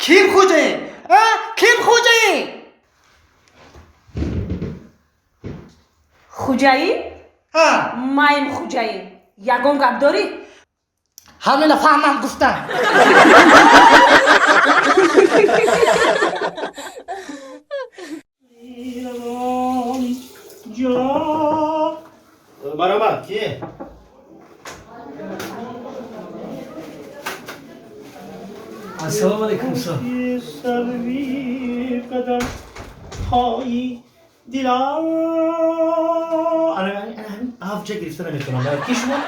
Ким хоҷаин? А? Ким хоҷаин? Хуҷаин? Ҳа. Маем хуҷаин. Ягон гап дорӣ? Ҳамина фаҳмам гуфтам. Марҳамат, ки? Ассалому алайкум, устод. Сарви қадамҳои дилам. Ана ҳамин авҷа гирифта наметавонам. Ки шумо?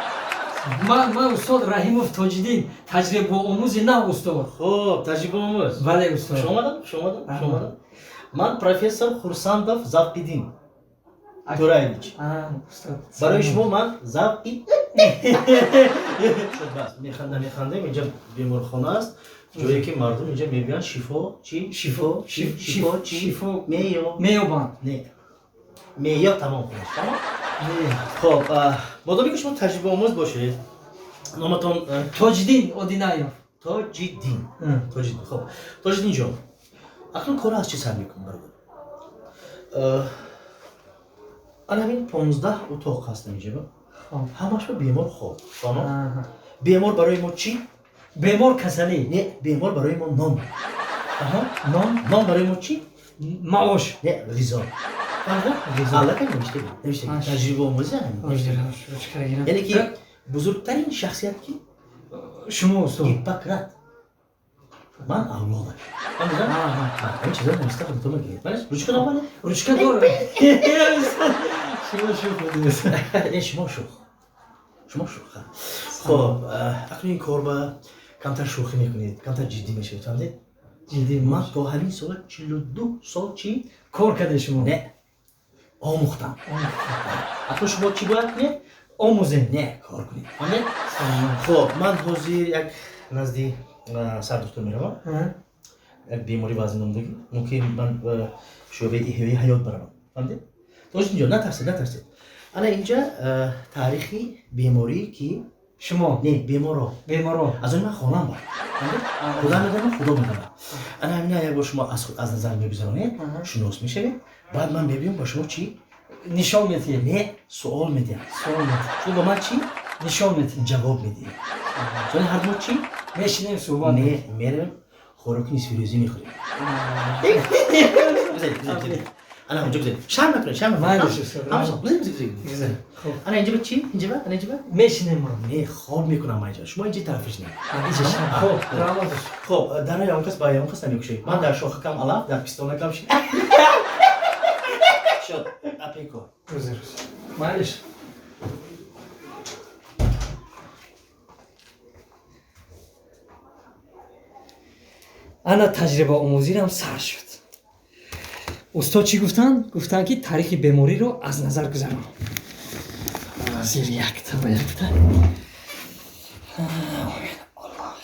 Ман устод Раҳимов Тоҷиддин, таҷрибаомӯзи нав, устод. Хуб, таҷрибаомӯз. Бале, устод. Хуш омадам, хуш омадам, хуш омадам. Ман профессор Хурсандов Завқиддин Тураевич. Устод. Барои шумо ман завқи шуд, бас. Механда, механдем. Инҷа беморхона аст, ҷое ки мардум инҷа мебиёянд, шифо чӣ? Шифо чӣ? Шифо чӣ? Шифо меё меёбанд. Не, меё тамом кунед, тамом. Хоб, модоме ки шумо таҷрибаомӯз бошед, номатон? Тоҷиддин Одинаев. Тоҷиддин, Тоҷиддин. Хоб, Тоҷиддин ҷон, акнун корро аз чӣ сар мекунем, бародар? Ана ҳамин 15 утоқ ҳаст инҷа, ҳамаш ба бемор хоб. Бемор барои мо чӣ? Бемор касалӣ. Не, бемор барои мо нон. Нон. Нон барои мо чӣ? Маош. Не, ғизо. Аллакай навиштагӣ, навиштагӣ, таҷрибаомӯзӣ. Яъне ки бузургтарин шахсият ки? Шумо, устод. Гиппократ. Ман авлодаш. Ҳамин чизо нависта худатон гиред. Ручка намада? Ручка дорам. Шумо шӯх будед. Не, шумо шӯх, шумо шӯх. Хоб, акнун ин кор ба камтар шӯхӣ мекунед, камтар ҷиддӣ мешавед, фаҳмидед? Ҷиддӣ. Ман то ҳамин сола 42 сол чӣ кор кардед шумо? Не, омӯхтам. Акнун шумо чӣ бояд кунед? Омӯзем. Не, кор кунед, фаҳмидед? Хоб, ман ҳозир як назди сардухтур меравам, як беморӣ вазн номдагӣ, мумкин ман шӯъбаи эҳёи ҳаёт баравам, фаҳмидед? Тоҷиддинҷон, натарсед, натарсед. Ана инҷа таърихи беморӣ ки Шумо. Не, беморо. Беморо. Аз он ман хонам бар, худо медонам, худо медонам. Ана ҳамина як бор шумо аз назар мегузаронед, шинос мешавед, баъд ман мебиём, ба шумо чӣ? Нишон медиҳед. Не, суол медиҳам. Суол медиҳед. Шумо ба ман чӣ? Нишон медиҳед. Ҷавоб медиҳед. Сони ҳар мо чӣ? Мешинем, суҳбат. Не, меравем, хӯроки нисфирӯзӣ мехӯрем. Ана ҳамҷо гузаред, шарм накунед, шарм накунед. Ана инҷа ба чӣ? Инҷа ба, ана инҷа ба мешинем ман. Не, хоб мекунам ман инҷа, шумо инҷа тарафиш не. Хоб. Хоб, дар ягон кас ба ягон кас намекушед. Ман дар шохакам алаф, дар пистонакам ши шуд апеко. Майлиш. Ана таҷрибаомӯзирам сар шуд. Устод чӣ гуфтанд? Гуфтанд, ки таърихи бемориро аз назар гузарон. Зир якта ба якта. Аллоҳ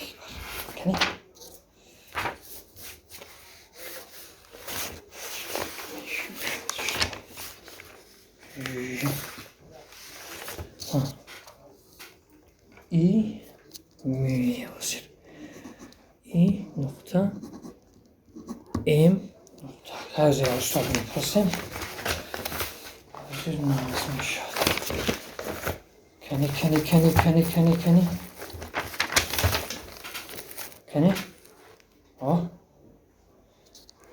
акбар. И ҳозир И нуқта М нуқта. Ҳозир устод мепурсем. Ҳозир нағз мешавад. Кани, кани, кани, кани, кани, кани, кани. О,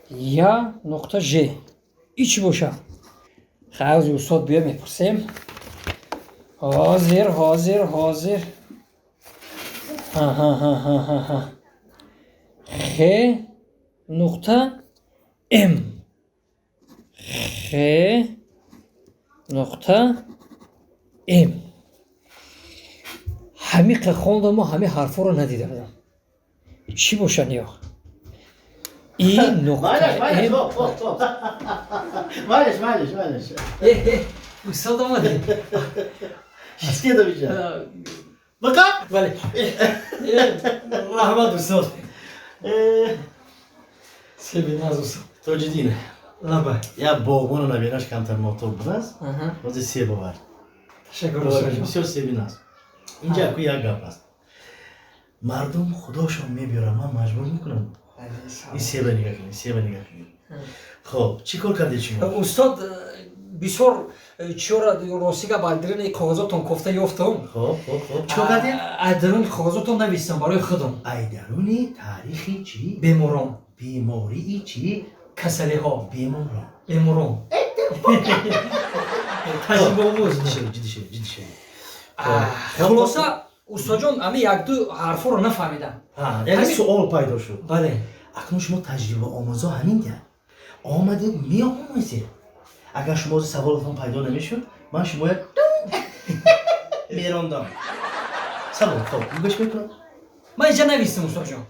Я нуқта Ж, и чӣ бошад? Ҳозир устод биё, мепурсем. Ҳозир, ҳозир, ҳозир. Ҳа, Х нуқта М, Х нуқта М. Ҳамиқа хондам, мо ҳамин ҳарфҳоро надида будам. Чӣ бошад ё И нуқта М? Майлиш, майлиш, майлиш. Устод, омадед. Шистедам инҷа. Бақат. Бале, раҳмат, устод. Себиназ, устод. Тоҷиддин. Лабай. Як боғбону набераш камтар мотоб будааст, ҳозир себ овард. Ташаккур, устод. Бисёр себин аст. Инҷа аку як гап аст: мардум худошон мебиёрад, ман маҷбур мекунам. Ин себа нигоҳ кунед, себа нигоҳ кунед. Хоб, чӣ кор кардед шумо? Устод, бисёр чиёра рости гап, аз даруни коғазотон кофта ёфтам. Хоб, хоб, хоб, чӣ кор кардед? Аз даруни коғазотон навистам барои худам. Ай даруни таърихи чӣ? Беморон. Бемории чӣ? Касалиҳо. Беморон. Беморон. Таҷрибаомӯз. Ҷиддӣ шавед, ҷиддӣ шавед. Хулоса, устоҷон, ами якду ҳарфоро нафаҳмидам. Яъне суол пайдо шуд. Бале. Акнун шумо таҷрибаомӯзо ҳамин га омадед, меомӯзед. Агар шумо саволатон пайдо намешуд, ман шумоя мерондам. Савол, хоб, гӯш мекунам. Ман инҷа навистам, устоҷон,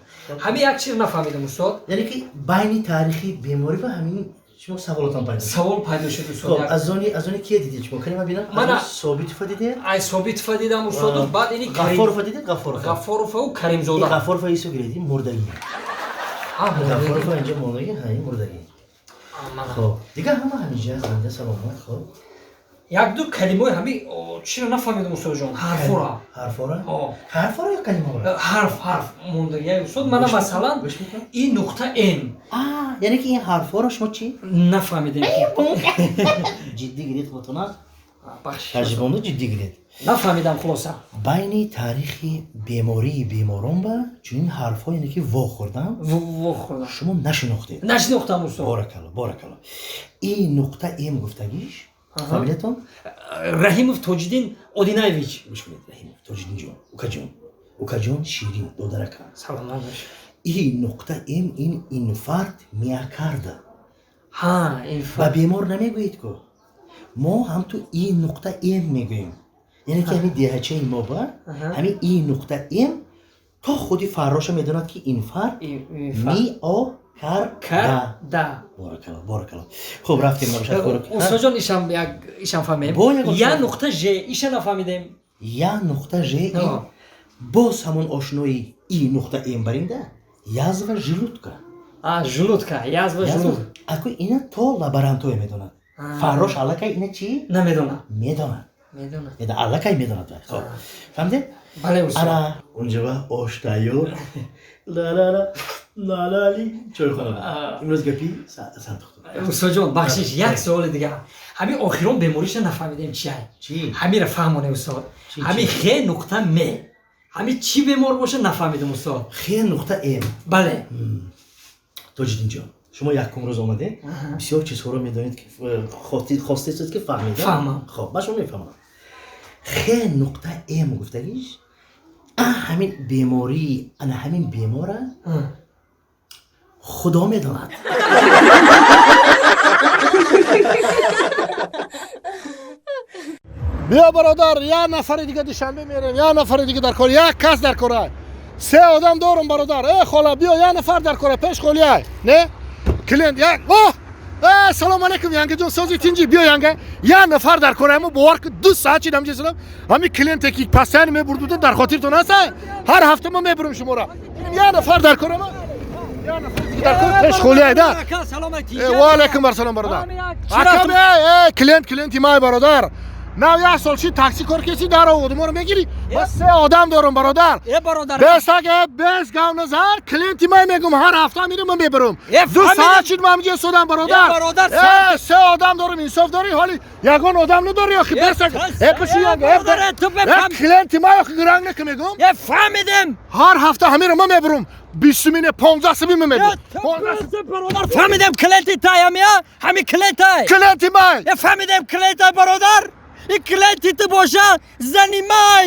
ҳамин як чиз нафаҳмидам, устод. Яъне ки байни таърихи беморӣ ва ҳамин шумо саволотон пайдо шуд. Савол пайдо шуд, устод. Хоб, аз они кие дидед шумо? Кани ман бинам. Мана Собитова дидед? Ай Собитова дидам, устоду, баъд ини Ғаффорова дидед? Ғаффорова. Ғаффорову Каримзода. Ғаффорова исо гиред, ин мурдагӣ. Ғаффорова инҷа мурдагӣ, ҳа, ин мурдагӣ. Хоб, дигар ҳама ҳаминҷа зинда, саломат, хоб. Якду калимаи ҳами чиро нафаҳмидам, устоджон, ҳарфора. Ҳарфора? Ҳарфора ё калимаҳоро? Ҳарф, ҳарф мондагия, устод. Мана, масалан, и нуқта м. Яъне ки ин ҳарфҳоро шумо чӣ? Нафаҳмидем. Ҷиддӣ гиред худтона. Таҷрибаомӯз, ҷиддӣ гиред. Нафаҳмидам, хулоса. Байни таърихи бемории беморон ба чунин ҳарфҳо, яъне ки вохӯрдан. Вохӯрдан. Шумо нашинохтед. Нашинохтам, устод. Боракалло, боракалло. И нуқта м гуфтагиш, фамилиятон? Раҳимов Тоҷиддин Одинаевич. Гӯш кунед, Раҳимов Тоҷиддинҷон, укаҷон, укаҷон ширин, додаракам. Саломат бош. И нуқта м ин инфаркт миокарда. Ҳа. Ба бемор намегӯед ку, мо ҳамту и нуқта м мегӯем. Яъне ки ҳамин деҳачаи мо ба ҳамин и нуқта м то худи фарроша медонад, ки инфаркт миокарда. Боракалло, боракалло. Хуб, рафтем, набошад. Устоҷон, ишам як ишам фаҳмем. Я нуқта ж, иша нафаҳмидем. Я нуқта ж, боз ҳамон ошнои и нуқта м баринда, язва желудка. Желудка, язва желудка. Аку ина то лаборантое медонад. Фаррош аллакай ина чӣ? Намедонад. Медонад. Медонад. Аллакай медонад. Хоб, фаҳмидед? Бале, устод. Ана унҷава ош тайёр, ла-ла-ла лалали, чойхона. Имрӯз гапи сардухтур. Устоҷон, бахшиш, як суоли дигар. Ҳамин охирон бемориша нафаҳмидем, чиай. Ҳамира фаҳмоне, устод. Ҳамин х нуқта м, ҳамин чӣ бемор боша, нафаҳмидем, устод. Х нуқта м? Бале. Тоҷиддинҷон, шумо якум рӯз омадед, бисёр чизҳоро медонед, ки хостесед ки фаҳмед. Фаҳмам. Хоб, ман шумо мефаҳмам. Х нуқта м гуфтагиш, ҳамин бемории ана ҳамин бемора худо медонад. Биё, бародар, як нафари дига Душанбе мерем, як нафари дига дар кор, як кас дар кора, се одам дорум, бародар. Э, хола, биё, як нафар дар кора, пеш холиай не клиент як. О, э, салом алейкум, янгаҷон, сози, тинҷи? Биё, янга, як нафар дар кора. Мо бовар ки 2 саат шид ҳамҷа салом. Ҳами клиенте ки постоянно мебурдуда, дар хотиртон ҳаст, ҳар ҳафта мо мебурем шуморо. Як нафар дар кора, ма як нафар дар кор, пеш холиай да. Ва алейкум ассалом, бародар. Акам, э, клиент, клиенти май, бародар. Нав як сол шид такси кор кеси, дар оводи моро мегири. Ма се одам дорум, бародар. Э, бародар. Бесак, э, бес гав назар, клиенти май мегум, ҳар ҳафта мирим, ман мебарам. 2 саат шид ман ҳамҷа истодам, бародар. Э, се одам дорум, инсоф дорӣ? Ҳоли ягон одам надорӣ охи, бесак. Э, пиши, янга, э, клиенти май охи, гиранг нака мегум. Э, фаҳмидем. Ҳар ҳафта ҳамиро ман мебарам. 20 мине, 15 сими ман мебарам. Бародар, фаҳмидем, клиенти тай ҳамия, ҳами клиентай. Клиенти май. Э, фаҳмидем, клиентай, бародар. И клиенти ту боша, зани май.